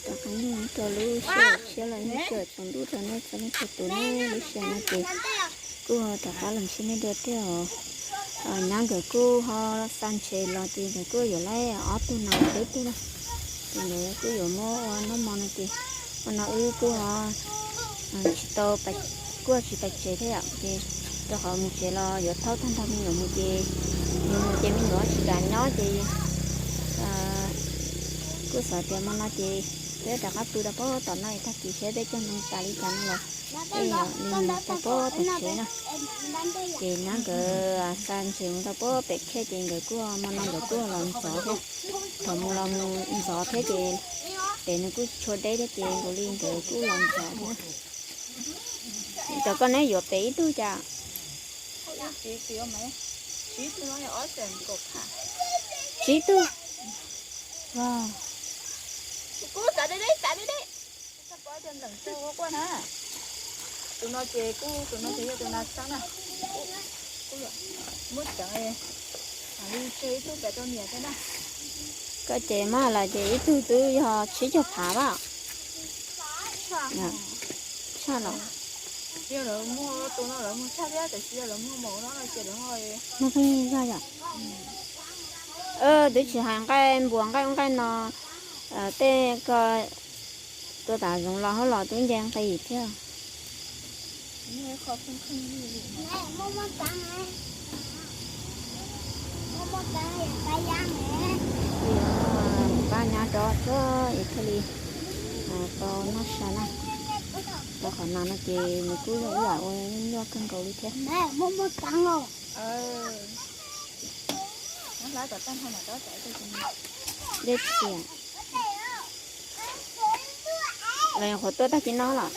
Rov qab nyob rau lub sij hawm tshiab los yog sij hawm tsaus ntuj rau nej txhua leej txhua tus na. Lub sij hawm no ces kuj rov qab los ntsib nej dua thiab os. Nyab nkawd kuj ho xa ntses los ces nkawd kuj yuav laib ob tug nas peb tug na. Ces nkawd kuj yuav muab ua noj mov no ces ua no wb kuj ho tsis tau, kuj tsis pais tsev thiab yom, ces rau qhov mus tsev los yuav thauj tag nrho me nyuam mus ces, yus mus ces me nyuam tsis kam nyob ces kuj xav tias hmo no ces peb rov qab pw rau pem tom no es tag kis saib peb cog ntoo tas li cas no los peb yuav li mus rau pem tom tsev na. Ces nyab nkawd xa ntses mus rau pem pem khej ces nkawd kuj hmo no nkawd kuj los ntxov thiab. Thaum mus los mus ntxov thiab ces pem nws kuj tsis tshua deb thiab ces nkaus li nkawd kuj los ntxov thiab. Cov koj neb yuav pem ib tug cas? Tsib tug. Tus no ces kuj, tus no ces yog tus nas xab na. Muab ceev li tseg ib tug pem rau niam thiab na. Koj ces mas los ces ib tug twb yog tsib caug phav pab. Tshaj los. Tsis yog lawv muag tus no lawv muag tshaj thiab, tiam sis yog lawv muag npaum no no ces lawv ho. Muag pheej zog yom. Twb tsis hais nqaij npua nqaij ub nqaij no, tej ko tua tas zoov los hauj los twb nce nqis thiab. Pab nyab rov txog es thiaj li tau noj sa na. Rau qhov nas no ces nws kuj yog ib yam uas nyuaj kawg nkaus li thiab. Dej txias. Los nyuam qhuav tuaj tag kis no los?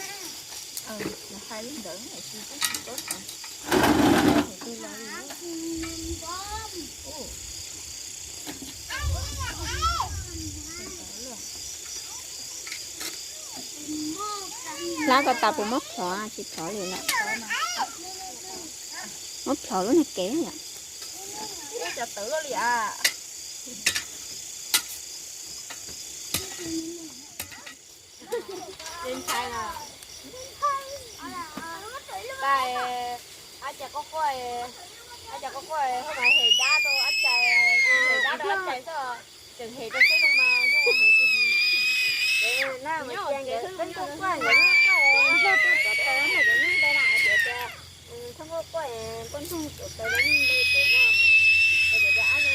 Hlab ko tas puas muab plhov? Tsis plhov li lawm. Muab plhov lub niag kev yom. Ab cas quaj quaj, ab cas quaj quaj, haj mas hem dab rau ab tsi, hem dab rau ab tsi xwb, tseem hem rau xwb zoo mas zoo heev. Nyob ces xwb quaj quaj, nkawd nyob quaj, nplog rau cov taws no, nkawd nyob nte na tias tias, thaj quaj quaj, poj ntxoog cov taws no nyob nte pem no, hais tias tias ab no,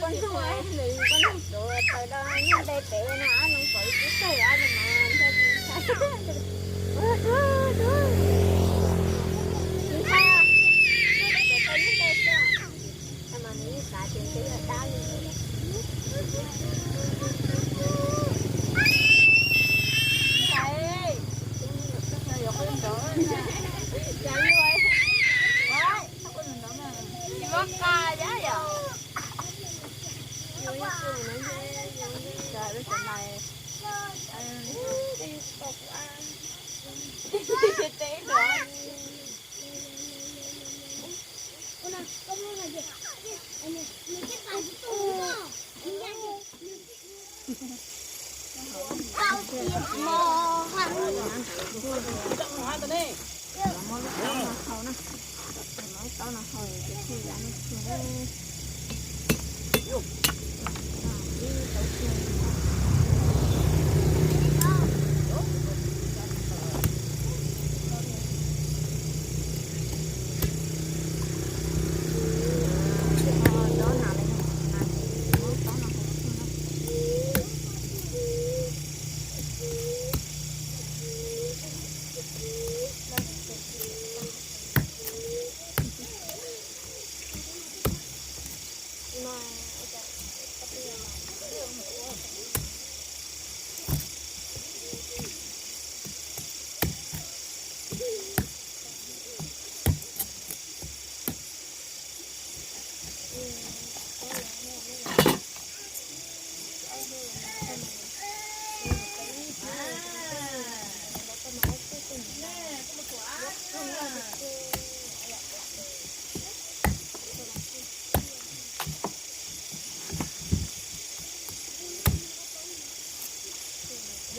poj ntxoog, poj ntxoog cov taws no nyob nte pem no, ab no pom ib tug tawg ab no mas ntshai tsis ntshai, ntshai, ntshai, cov taws nyob nte xwb. Mas nws yeej xav tias ntshe yog dab li.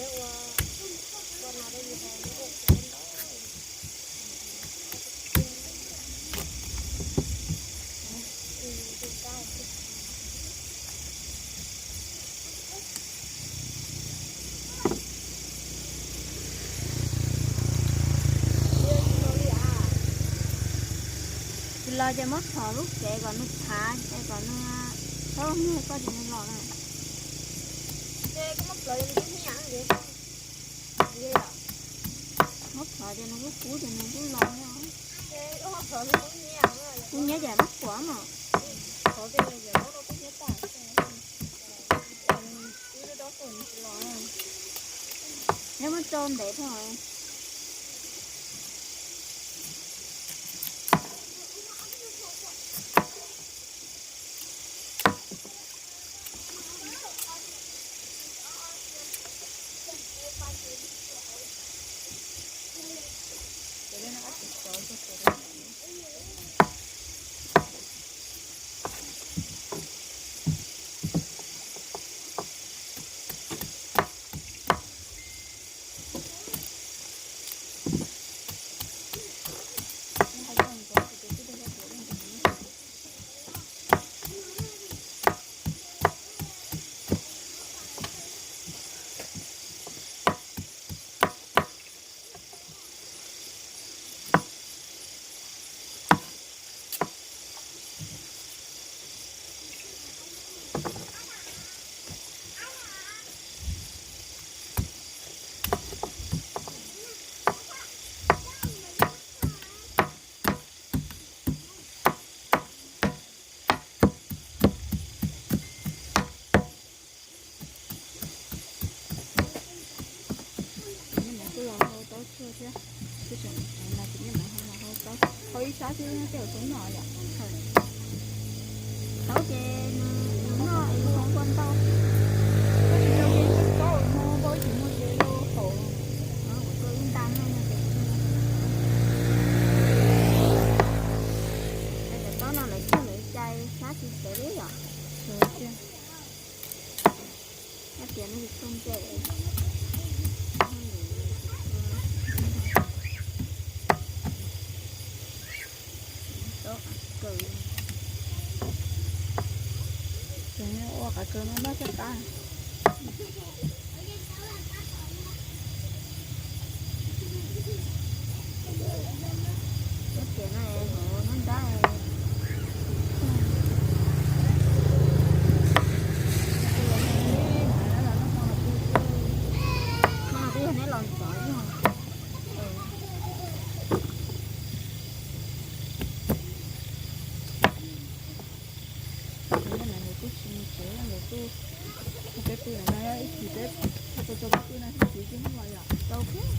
Tsis los ces muab plhov lub kev kom nws thav, kom nws txhob muag koj ces nws los na. Muab plhov ces nws kuj kub ces nws kuj los. Kub nyiab ces muab kuam mas. Nyob muab rau ntev dhau. Kuj los hau taub tshuaj thiab, kuj tseem mas tsis niaj hnub los hau taub, hau ib sab xwb tej zaum tau noj yom. Taub ces nws noj es nws ua ntau, tab sis yog ib tsob taub no npau ib tsis muag ces yog haum, ua ib nta noj no ces. Cov taub no lawv cog lawv cai sab tsis txawv li yom. Tias no tsis txhob nce. Ua qav kaws no noj txhaj qab. Ua tias no hauv nruab nrab. Twb yog neb los ntxov yog. Nws kuj tsis mus tsev, nws kuj mus peb pw no, ib chim peb tau tau peb pw no ib chim ces mus los yom. Tau peb,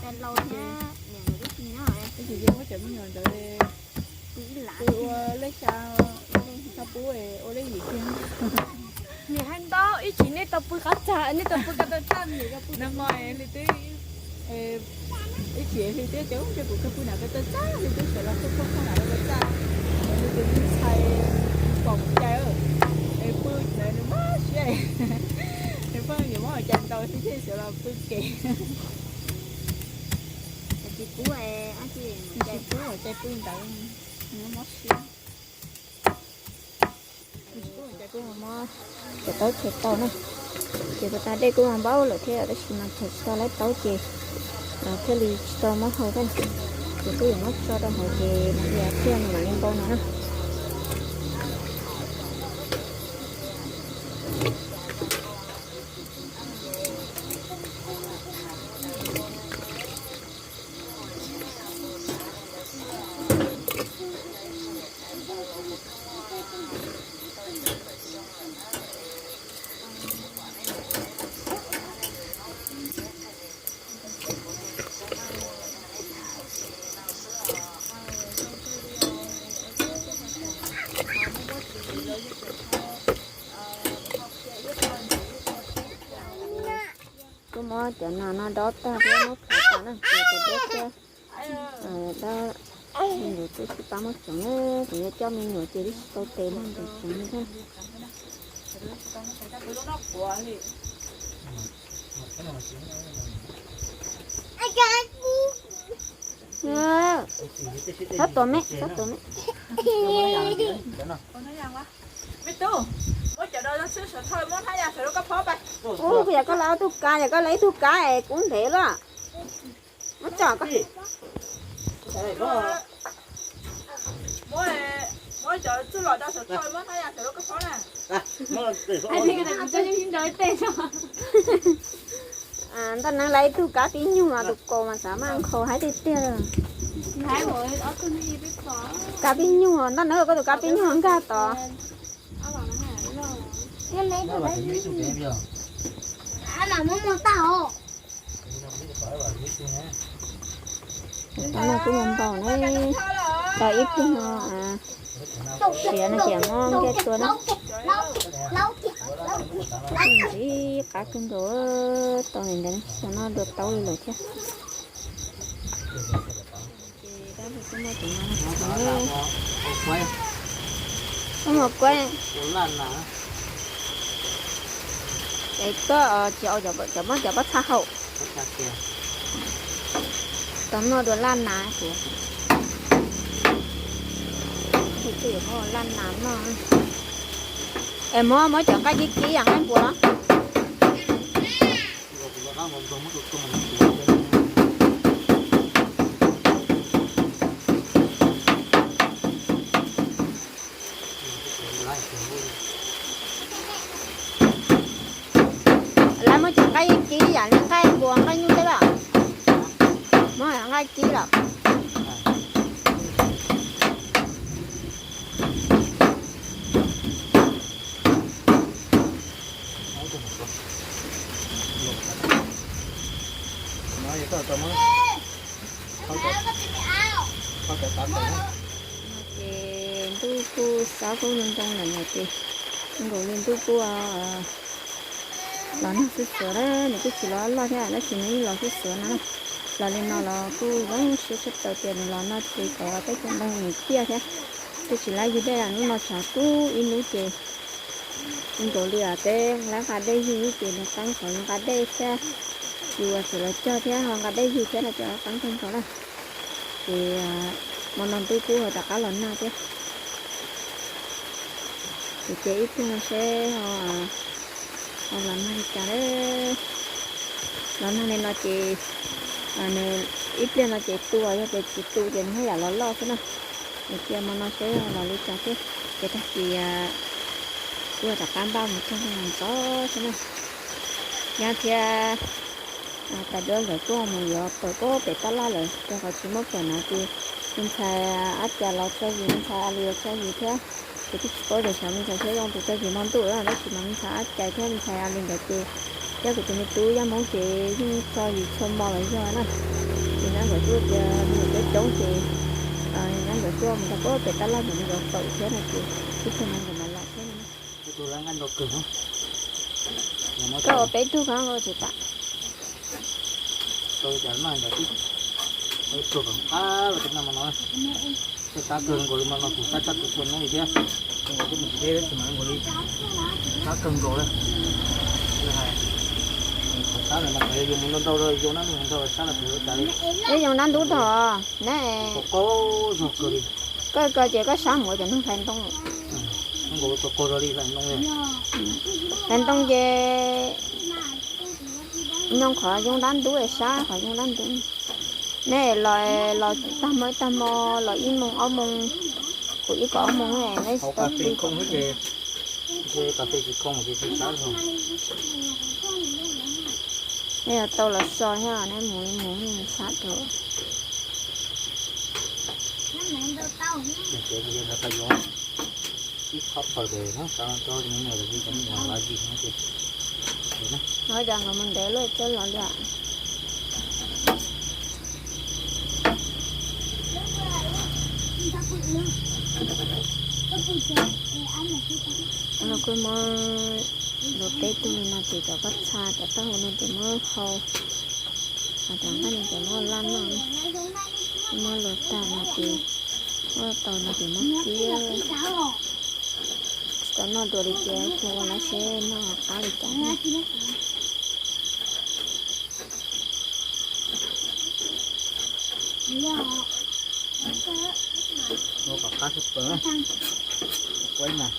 cas laus thiab niam nkawd twb tsis nyob, ib chim ces muab cov me nyuam ntawd pw ib lam, pw ua lej xya, tau pub ua lej yim kiag. Niam hais ntau, ib chim nej tau pw qab tsag, nej tau pw ko taw txaj, niam ko pw no li twb ib chim hli twb cov ntshe kuv kawg pw nram ko taw txaj, hli twb sawv los pw pw pw nram ko taw txaj, hli twb ntxhais pom kuv cai, es pw ntawd nws mob siab, nws pheej yuav mob cai ntau xwb thiaj sawv los pw kev. Tsis pub, tsis pub cai pw ntawd, nws mob siab. Cov taub chaws tau na, ces puas tas dej kuj npau lawm thiab tab sis mas chaws tsis tau laib taub ces thiaj li tsis tau muab hau thiab. Ces kuj yuav muab tso rau hauv ces nws thiaj li mam li npau no na. Kuj muab cov nas no dob tag thiab muab plhov tas na, ces kuv dob thiab. Dob me nyuam twb tsis pab muab tseev, kuv yuav coj me nyuam ces twb tsis tau tes muab tes tseev li thiab. Txhob tua me, txhob tua me. Ub, kuv yam koj lawv ob tug kav, yam koj lawv ib tug kav es kub ntev lawm. Muab tso koj. Ntoj neeb lawv ib tug kav pib nyuj, tus kaus mas xav mas nkhaus haib tiag tiag. Kav pib nyuj, ntoj neeb koj tus kav pib nyuj nkag tod. Tam no kuj mus npaum na, tau ib pliag no siav no ces muab ntiaj tua na. Ntxim qab kawg nkaus, tau li ntawd xyov no dua taub li lawm thiab. Koj mus kuab, es koj tsis ua cov muab cov pob txha haum, tau noj dua laj nas kuv, kuv yuav muab laj nas noj. Es muab muab cov nqaij kib kib yam nqaij npua los. Lawv muab cov nqaij kib yam li nqaij npua nqaij nyuj thiab los? Muab nqaij kib los? Ces ntuj kuj xob kuj ntoo ntoo lawm na ces, nkaus li ntuj kuj los nag xuj xuav na, nws kuj tsis los loj thiab tab sis nws yeej los xuj xuav no na. Los li no los kuj zoo siab tshaj plaws tias nws los no ces kom teb chaws ntoo nws ciaj thiab. Twb tsis laib yug dej, hnub no tshav kub ib hnub ces nkaus li os, peb laib nqa dej yug ces nws qeeb qhov nqa dej thiab, yus tseem los cog thiab ho nqa dej yug thiab no ces qeeb kawg nkaus na. Ces hmo no ntuj kuj ho rov qab los nag thiab. Ces cia ib pliag no seb ho los nag li cas lawm. Los nag li no ces nws ib pliag no ces tu, yog tias tsis tu ces nws haj yam los loj xwb na. Ces cia hmo no seb ho los li cas thiab, ces tag kis kuj rov qab npaj mus txog ntxov xwb na. Nyab thiab tais duab nkawd kuj mus yuav pawm pem tab laj lawm, rau qhov tsis muaj pawm na ces me ntxhais Ab Cas los txog yus, me ntxhais A Lis los txog yus thiab. Ces twb tsis paub tias xyov me ntxhais Tshiab Zoo tus txog yus hmo ntuj lawm, tab sis mas me ntxhais Ab Cas thiab me ntxhais A Lis nkawd ces, thiab kuv tus me tub Yaj Hmoob ces yeej txog yus txhua hmo los yog na. Ces nyab nkawd kuj tias me nyuam coob coob ces nyab nkawd kuj mus txog pem tab laj nkawd mus yuav pawm thiab no ces ib pliag no nkawd mam los thiab. Koj ua peb tug ko tsis tas. Sab kawg nkaus li mas no kuv sab tshaj txhua hnub li thiab. Kuv mus tsis deb tab sis mas nkaus li sab kawg nkaus li. Qhov sab no mas yog yus mus ntau ntau, yus nab ntub ntau sab los kuv ua cas li. Yog yus nab ntub tod ne. Qaug zog kawg li. Koj kawg ces koj sab mus ua cov neeg hlais ntoo. Nkaus qaug zog li hlais ntoo li. Hlais ntoo ces nyob qhov yoov dab ntub, sab qhov yoov dab ntub. Neb los, los tag hmo ib tag hmo, los ib moos ob moos, kuv ib kom ob moos neb. Hauv kas fes khoo xwb ces, ntshe kas fes tsis khoo ces tsis sab dhau. Neb yuav tau los so thiab neb mus mus sab dhau. Ib qhov paws ces sab rau me nyuam los yus cov me nyuam los yus no ces. Ua cas nkawd mus ntev luaj txawj los li. Los kuj muab luas peb tug li no ces cov pob txha cov taub hau no ces muab hau, cov nqaij no ces muab laj noj, muab luas tag no ces muab tau no ces muab kib. Tsis tau noj dua li ces ua ua no seb noj qab li cas. Ua kom qab xwb pawg. Kuaib mas.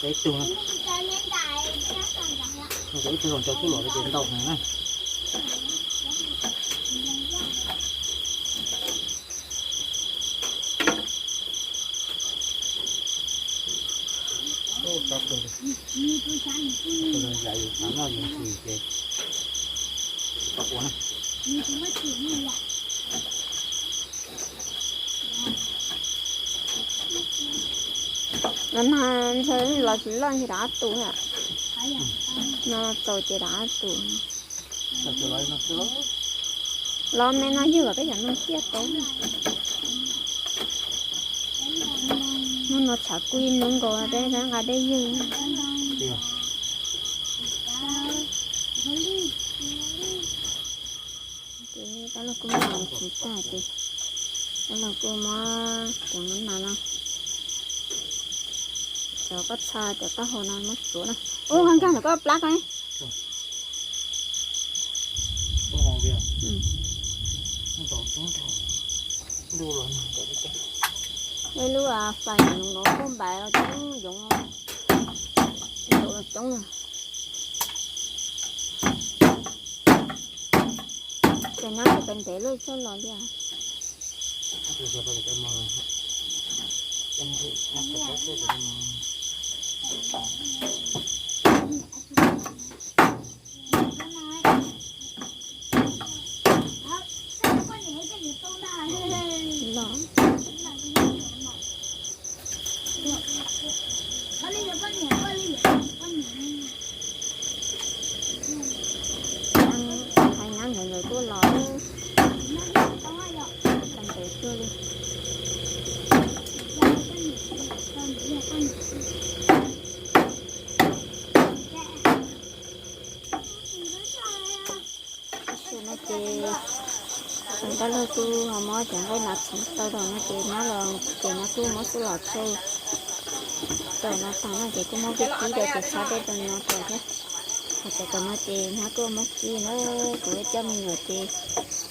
Ib tug, ib tug los cov xub los ces ntau heev na. Yam yus xav noj yus ntxim ces tau ua na. Los nag ntshe los tsis loj ntshe rov qab tu thiab. No txaus ces rov qab tu. Los me no ywg kom peb cov no ciaj tau. Hnub no tshav kub ib hnub nkaus peb nqa dej ywg. Ces tab los kuj muab txiv tag ces tab los kuj muab cov nas no, cov koj txhaj cov taub hau no muab tsuav na. Ub, nkag nkag ntawm koj plab ko. Ej, lub fais no kuj npais los coob yoov, ntaus los coob na. Ces nyob tus pes ntev luaj txoj los li. Los. Hais nyab nkawd nkawd tuaj los, tau ntev tuaj li. Tam sim no ces tab laj kuj ho muab cov nqaij nas txhoov tau rau no ces nyob los ces nyob kuj muab xub los thauj rau no tag no ces kuj muab kib kib rau ces txhob dej rau no rau thiab. Hais tias kom no ces nyob kuj muab kib na, kuv coj me nyuam ces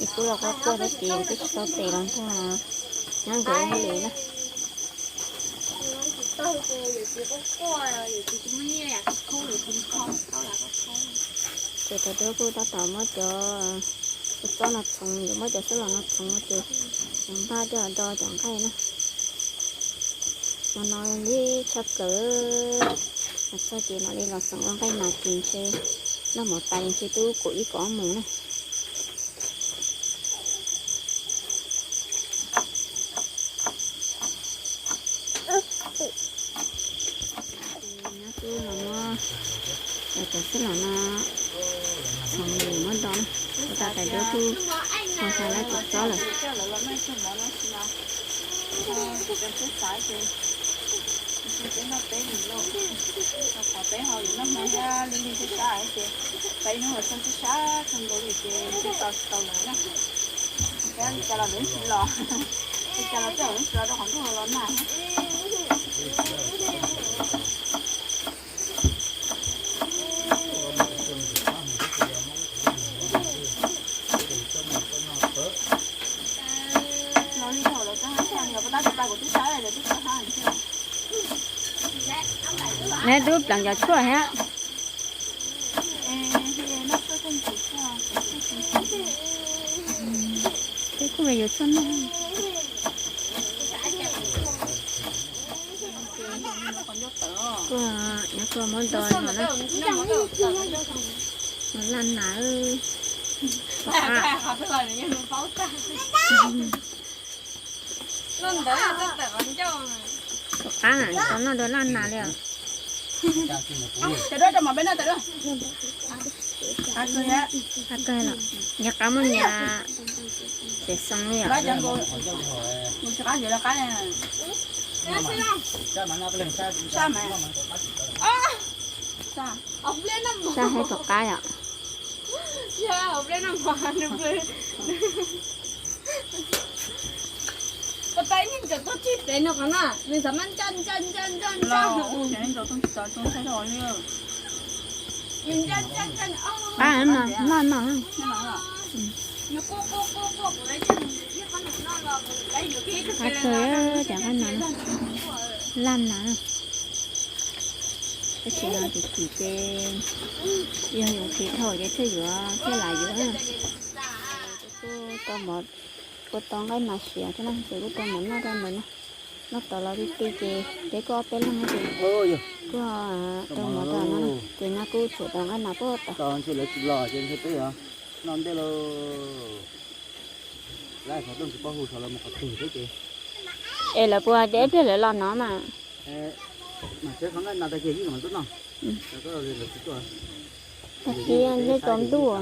ib kuj los quaj quaj thiab ces kuj tsis tau tes los nrog nyob nkawd ua hauj lwm na. Ces tus duab kuj tab tom muab cov txob no txhoov, yuav muab cov xub los no txhoov ces yuav npaj coj do cov nqaij na. Hmo no li tshaj plaws, txog ces mam li los xeem ua nqaij nas ces ntshe noj mov tas ntshe twb kaum ib kaum ob moos na. Nyob twb los muab cov xub los no txhoov yus muab do na. Ua tas tais duab kuj ho hais lawv cov txob lawm. Peb ho yuav noj hmo thiab lig lig sab sab ces peb hnub los txog sab sab kawg nkaus li ces tsis tau tsis tau lawm na. Thiab li cas los lawv tsis los, li cas los tej zaum lawv tsis los rau qhov ntuj los nag. Los li thaum lawv txog hab tshaj li os, pas tab tsis pas kuv twb sab lawv twb txog hab thiab. Neb twb pleev cov tshuaj thiab. Peb kuj yuav tshuaj noj. Kuj, nyob kuj muab do no na. Laj nas, tom qab na, tau noj dua laj nas li os. Nyias qab muaj nyias tsev xoo li os. Sab hais tom qab yom. Ua tais neeg tseem tuaj tsim pem no qhov no, nws xav mas ntsaj ntsaj ntsaj ntsaj ntsaj. Nws ntsaj ntsaj ntsaj, noj no. Nws quaj quaj quaj quaj, kuv laiv, laiv yuav kiag ib tug pes lawm no, laj na. Tab sis no ces chim ces yog yus khiav dhau ces thiaj yuav thiaj lam yuav. Kuj tau mov, kuj tau nqaij nas siav thiab na, ces kuj tau mov noj rau ntawd na. Noj tau los ti ti ces peb kuj ob peb leeg ces kuj tau mov rau no, ces no kuj tshuav tau nqaij nas puag ta. Noj ntej lauj. Lawv qhov rooj tsis paub hu saud lawv mus qhov twg thiab ces. Es lawv puas ces ib pliag lawv los no mas. Mas tsev qhov nqaij nas tag kiag yeej mam tuaj noj. Tag kis ntsej tsaus ntuj,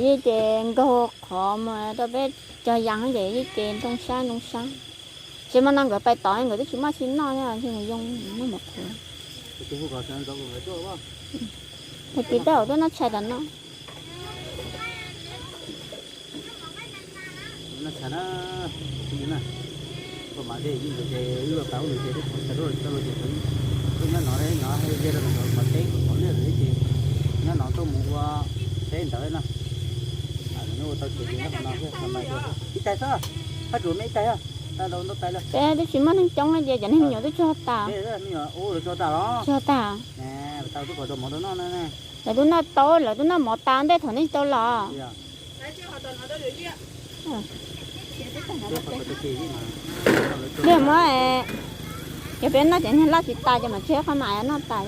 yeej ces nkaug qhov mus rau peb cog yas ces yeej ces ntoo sab ntoo sab. Tsis mas no nkawd pais tod nkawd twb tsis muaj tsi noj, ntshe mus yoo noj mov qhuav. Tag kis tej zaum tuaj noj tshais tom no. Nyob no tuaj mus ua teb ntawd na. Ib tais xwb, haj tsuas me ib tais, tais ntau tais lawm. Peb twb tsis muaj neeg coob ces cov neeg me nyuam twb tsuag tas. Tsuag tas. Lawv twb noj tau, lawv twb noj mov tas ntej thaum nej tsis tau los. Pliag muab, yog peb noj cov niag loj tsis tas ces mam tseg qhov mam noj tas.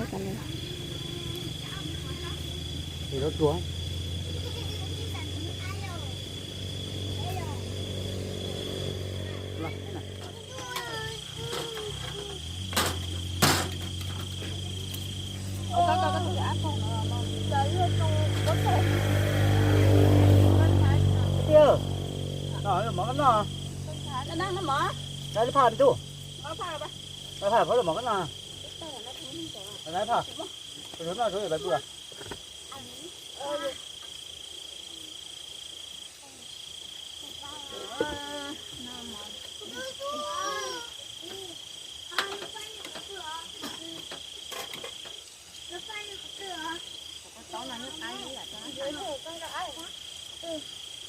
Mov noj, noj phaj ntuj, noj phaj phab los mov noj, noj phaj, noj, noj.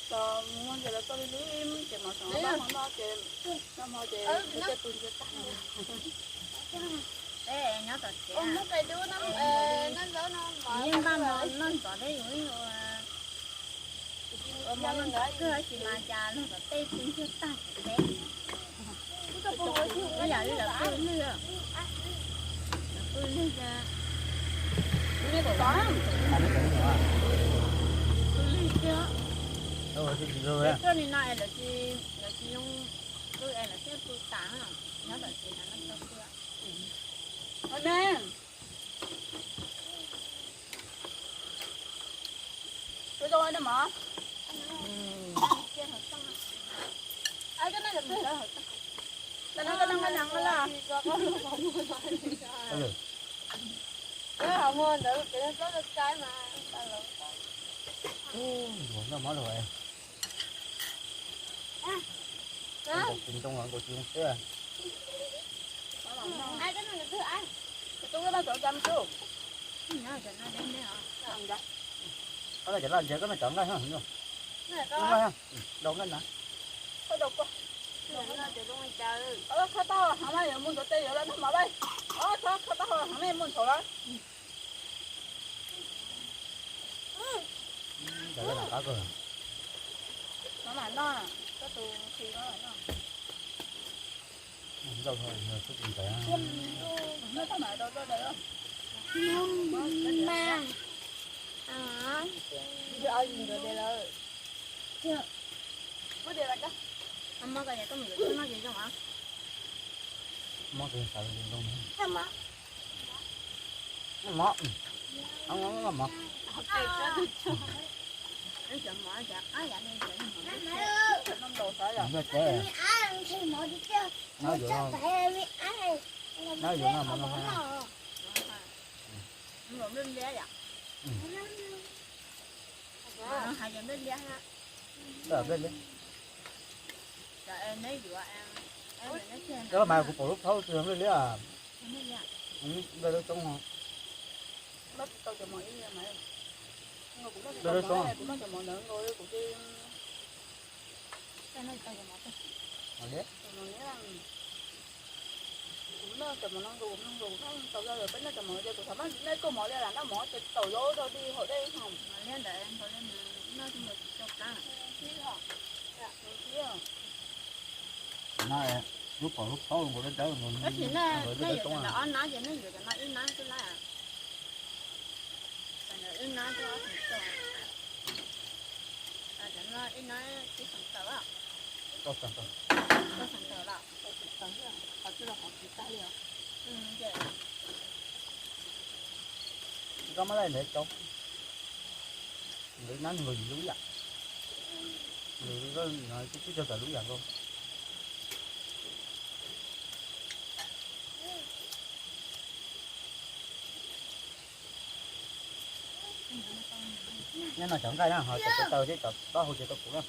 Tos mus ces lawv txoj li li ces mov xeem loj hmo no ces, no hmo ces tej pw ntsia tag. Nyob tom tsev, yeej npaj mov noj ntxov thiab yus, ua mov noj ntxov kawg tab sis mas cas luag tom tej pw ntsia tag tsev. Ib yam li lawv pw lwg, lawv pw lwg, pw lwg tiag. Pw li no es lawv tsis, lawv tsis yoo pw es lawv thiaj pw tas, nyob tom tsev no tau pw. Koj cov laj ntses koj no cov nqaij, nqaij, dau nqaij na. Kho taub hau heev mas yuav mus ntxuav tes yuav los noj mov lawm. Kho taub hau heev mas mus ntxuav lawm. Mov mam noj, koj tus khi mov mam noj. Hais yog nplej liab thiab. Nplej liab. Cov mas kuv pom lub plaub tsis yog nplej liab. Nplej lub xyoob. Nplej lub xyoob. Kuv noj cov mov no nkaus, kuv noj nkaus, kuv noj tau zaj lawm, peb noj cov mov ces kuv xav noj koj mov li lam noj mov ces tau zaub rau dig haus dej ho. Lub pom lub plaub nkaus dawb dawb. Tab sis nej yuav cov no ob nab ces nej yuav cov no ib nab xwb lawm. Cov no ib nab xwb ob xeem tawm. Cov no ib nab ib xeem tawm. Rau xeem tawm los? Qhov twg los qhov twg tag li os? Koj muab laij ntawd cov, nkawd nab nkaus yim lub yam. Nkawd no twb tsis tau tawm lub yam nkaus. Nyob no cov nqaij na ho cov taw thiab cov taub hau ces tau kuv na.